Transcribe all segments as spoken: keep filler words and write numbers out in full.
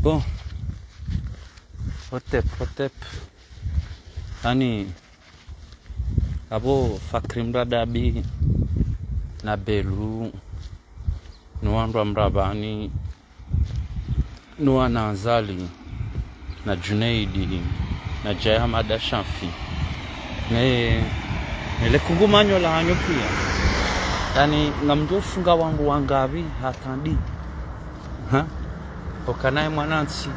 Bon. Hotep, hotep. Ani, apvo Fakri Mradabi, na Belu, no wandru wa Mrabani, no wana Azali, na Junaidi, na Jaya Hamada Shafi. Ne, ne le kungumanyo lahanyu pia. Yaani, ngamdjo ufunga wandru wangapvi, hata ndi. Ha? Okana ye mwanantsi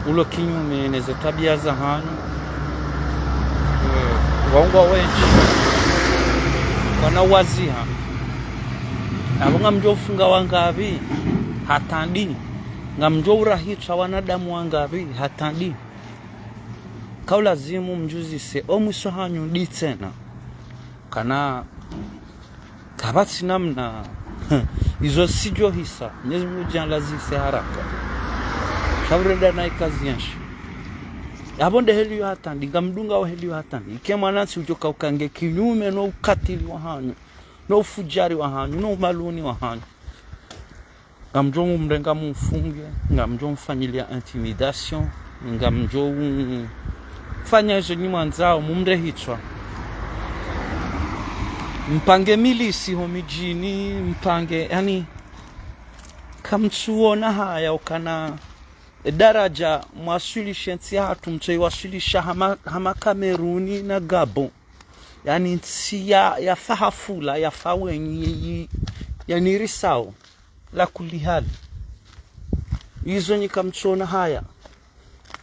ulo kinyume ne ze twabia zahanyu. Eh, waungwa wendji. Kwana waziha. Apvo ngamdjo ufunga wangapvi, hata ndi. Ngamdjo urahitswa wanadamu wangapvi, hata ndi. Kaulazimu mdjuzise, o mwiso hanyu ndi tsena. Kana kapvatsi namna. Izo tsidjo hisa, Mwenyezi Mungu djaalia zihise haraka. Sha urenda na ikazi yenshi. Apvo nde heli yo hata ndi, ngamdungao heli yo hata ndi. Ike mwanantsi udjo kauka nge kinyume no ukatili wahanyu, no ufujari wahanyu, no umaluni wahanyu. Ngamdjo mumrenga mumfunge, ngamdjo mfanyilia intimidation, ngamdjo u-, fanya izo nyi mwandzao, mumrehitswa. Mpange milisi ho midjini, mpange, yaani, kamtsuona haya okana, e daraja mwaswilishe ntsi yahatru mtsoiwaswilisha hama, hama Kameruni na Gabon. Yaani ntsi ya, yafa hafula, yafa wenyi, yi-, yi-, yaani risao. La kulli hali. Izo nyi kamtsuona haya.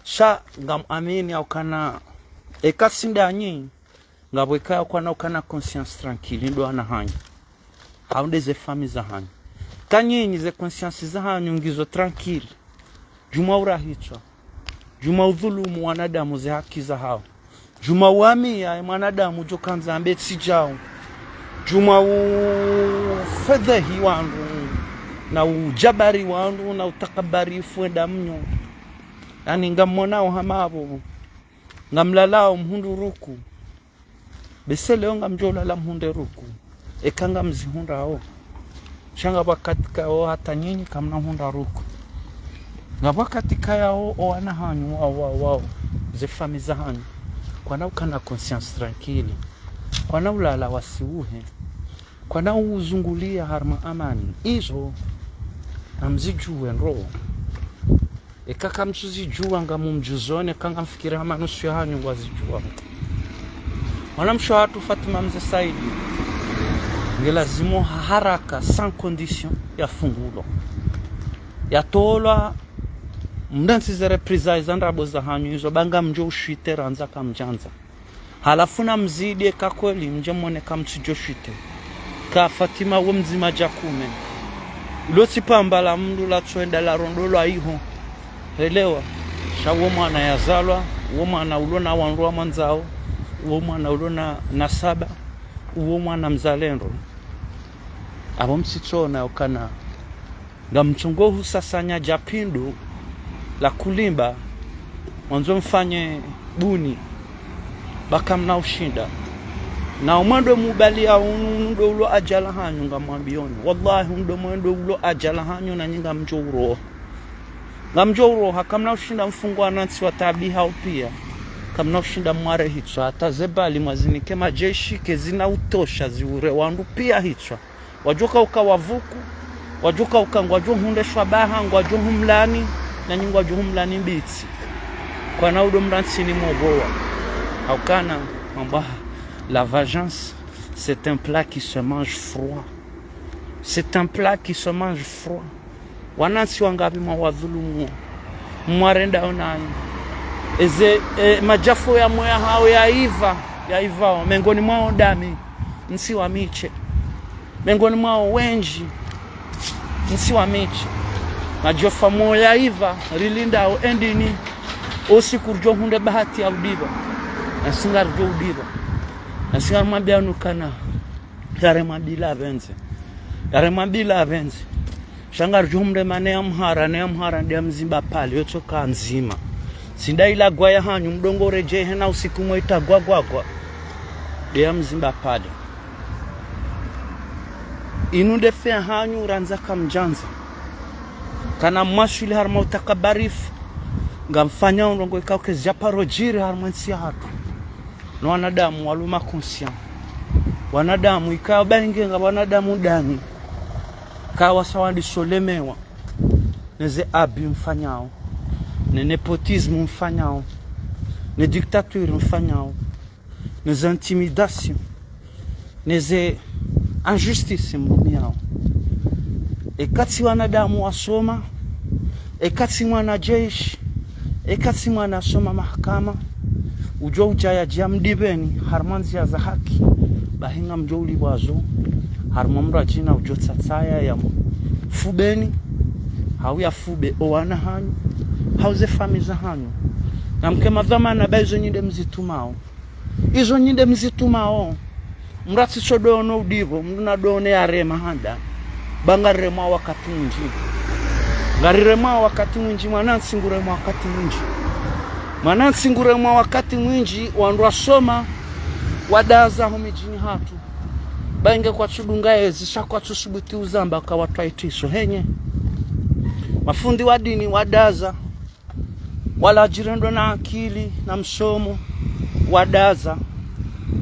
Sha ngamwamini okana, eka tsi ndanyi, ngapvo ikaya kwana ukana conscience tranquille, ndo wana hanyu. Hau nde ze famille zahanyu. Ka nyinyi ze conscience zahanyu ngizo tranquille. Djuma urahitswa. Djuma udhulumu wanadamu ze haki zahao. Djuma uamia ye mwanadamu djo kandza ambe tsidjao. Djuma ufedhehi wandru, na ujabari wandru, na utakabari ifu enda mnyo. Yaani ngamwonao hama apvo. Ngamlalao mhundru ruku. Bese leo ngamdjo ulala mhundre ruku. Eka ngamzihundrao. Sha ngapvo wakati kao hata nyinyi kamna hundra ruku. Ngapvo wakati kayao o wana hanyu wao, wao, wao. Ze famille zahanyu. Kwana ukana conscience tranquille. Kwana ulala wasiuhe. Kwana uzungulia harumwa amani. Izo, namzidjuwe ndro. Eka kamtsuzidjuwa ngamumdjuzoni, eka ngamfikiri hama nusu yahanyu ngwazidjuwa. Mwanamshe wahatru Fatima Mze Saidi, nge lazimu ha haraka, sans condition, yafungulwa. Yatolwa, mdantsi ze représailles za ndrabo zahanyu izo, ba ngamdjo ushwite randza kamdjandza. Halafu namzidi eka kweli mdje mwone kamtsidjo shwite. Ka Fatima wo mdzima djakume. Lo tsi pamba la mndru latsoenda larondolwa iho. Helewa. Sha wo mwana yazalwa, wo mwana ulo na wandru wamwandzao, wo mwana ulo na nasaba, wo mwana mzalendo. Apvo msitsona okana ngamtsongo husasanya djapindu la kulimba, mwandzo mfanye buni, ba kamna ushinda. Na umwando mubali ya unu, unu ndo ulo adjala hanyu ngamwambioni. Wallahi, unu ndo mwando ulo adjala hanyu na nyi ngamdjo uroha. Ngamdjo uroha, kamna ushinda mfungu wanantsi wa tabi hao pia. Kamna ushinda mware hitswa, hata ze bali mwazinike majeshi, ke zina utosha ziure wandru pia hitswa. Wadjo kauka wavuku, wadjo kauka ngwadjo hundre shwabaha, ngwadjo humlani, na nyi ngwadjo humlani mbitsi. Kwana udo mrantsini mwogowa. Haukana, mamba, la vengeance, c'est un plat qui se mange froid. C'est un plat qui se mange froid. Wanantsi wangapvi mwawadhulumu, mwarenda onayi. Eze, e, madjafo ya moya hao yaiva, yaivao, mengoni mwao ndami, ntsi wa mishe. Mengoni mwao wendji, ntsi wa mishe. Madjafo ya moya yaiva, rilindao endini, o usiku ridjo hundre bahati ya udiva. Nasi ngaridjo udiva. Nasi ngarimwambia nukana, yaremwambila apvendze. Yaremwambila apvendze. Sha ngaridjo humrema ne ya mhara, ne ya mhara nde ya mzimba pale, yotsoka ndzima. Tsi nda ila gwa yahanyu, mdongo uredjehe na usiku mwe itagwa gwagwa. Nde ya mzimba pale. Inu nde fe yahanyu, randza kamdjandza. Kana mwaswili harumwa utakabarifu, ngamfanyao ndrongoo ikao kazidja paro djiri harumwa entsi yahatru. No wanadamu waluma conscient. Wanadamu ikao bainge nga wanadamu ndani. Kawasawa ndiso lemewa. Ne ze abus mfanyao. Ne népotisme mfanyao. Ne dictature mfanyao. Ne ze intimidation. Ne ze injustice mrumiao. Eka tsi wanadamu wasoma, eka tsi mwanajeshi, eka tsi mwana asoma mahakama, udjo udja yadja mdibeni, harumwa ndzia za haki, bahi ngamdjo ulipvwa zo, harumwa mradjina udjo tsatsaya yamfubeni, hau yafube owana hanyu, hau ze fami za hanyu. Namke madhwamana ba izo nyi nde mzitumao. Izo nyi nde mzitumao. Mdru atsitso dono udipvo, mdru na done yarema handa. Ba ngariremwa wakati mwindji. Ngariremwa wakati mwindji, mwanantsi nguremwa wakati mwindji. Mwanantsi nguremwa wakati mwindji, wandru wasoma, wadaza ho midjini hatru. Bainge kwatsudunga ezi, sha kwatsusubuti uzamba ka watwaitiso. Henye. Mafundi wa dini, wadaza. Wala wadjirendwa na akili na msomo, wadaza,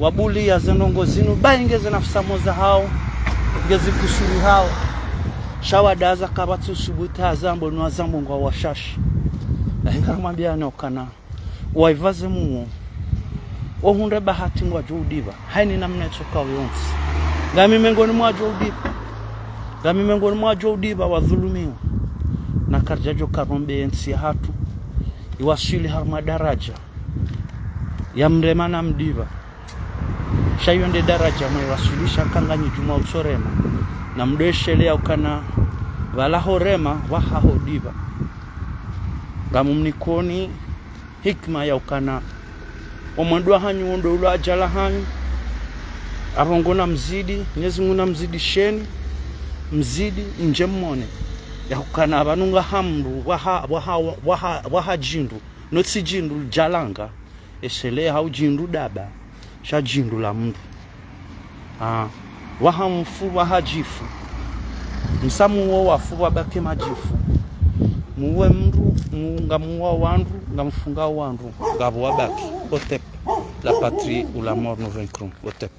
wabulia ze ndrongoo zinu, bainge ze nafsi zahao, nge zikusuru hao. Sha wadaza kapvatsi usubuti hazambo, no hazambo ngwa washashi. Bahi ngarimwambiani ukana, waipvaze muo, ohundre bahati ngwadjo udipva. Haini namna itsokao yontsi. Ngami mengoni mwa wadjo udipva. Ngami mengoni mwa wadjo udipva wadhulumiwa. Na karidjadjo karombe entsi yahatru. Iwaswili harumwa daraja. Ya mrema na mdipva. Sha iyo nde daraja mwaiwaswilisha ka nganyi djumwa utsorema. Na mdweshelea ukana pvala horema, pvaha hodipva. Ngamumnikoni hikima ya ukana omwendo wahanyu wo ndo ulo adjala hanyu. Apvo ngona mzidi, Mwenyezi Mungu na mzidi sheni, mzidi mdje mmone. Ya ukana pvanu ngaha mndru, waha, waha, waha, waha djindru, no tsi djindru lidjalanga, eshelea hau djindru daba, sha djindru la mndru. Ah, waha mfu, waha djifu. Msa muo wafu, wabaki madjifu. Muwe mndru, mu-, ngamuwa wandru, ngamfunga wandru, ngapvo wabaki. Otep, la patrie ou la mort nous vaincrons. Otep.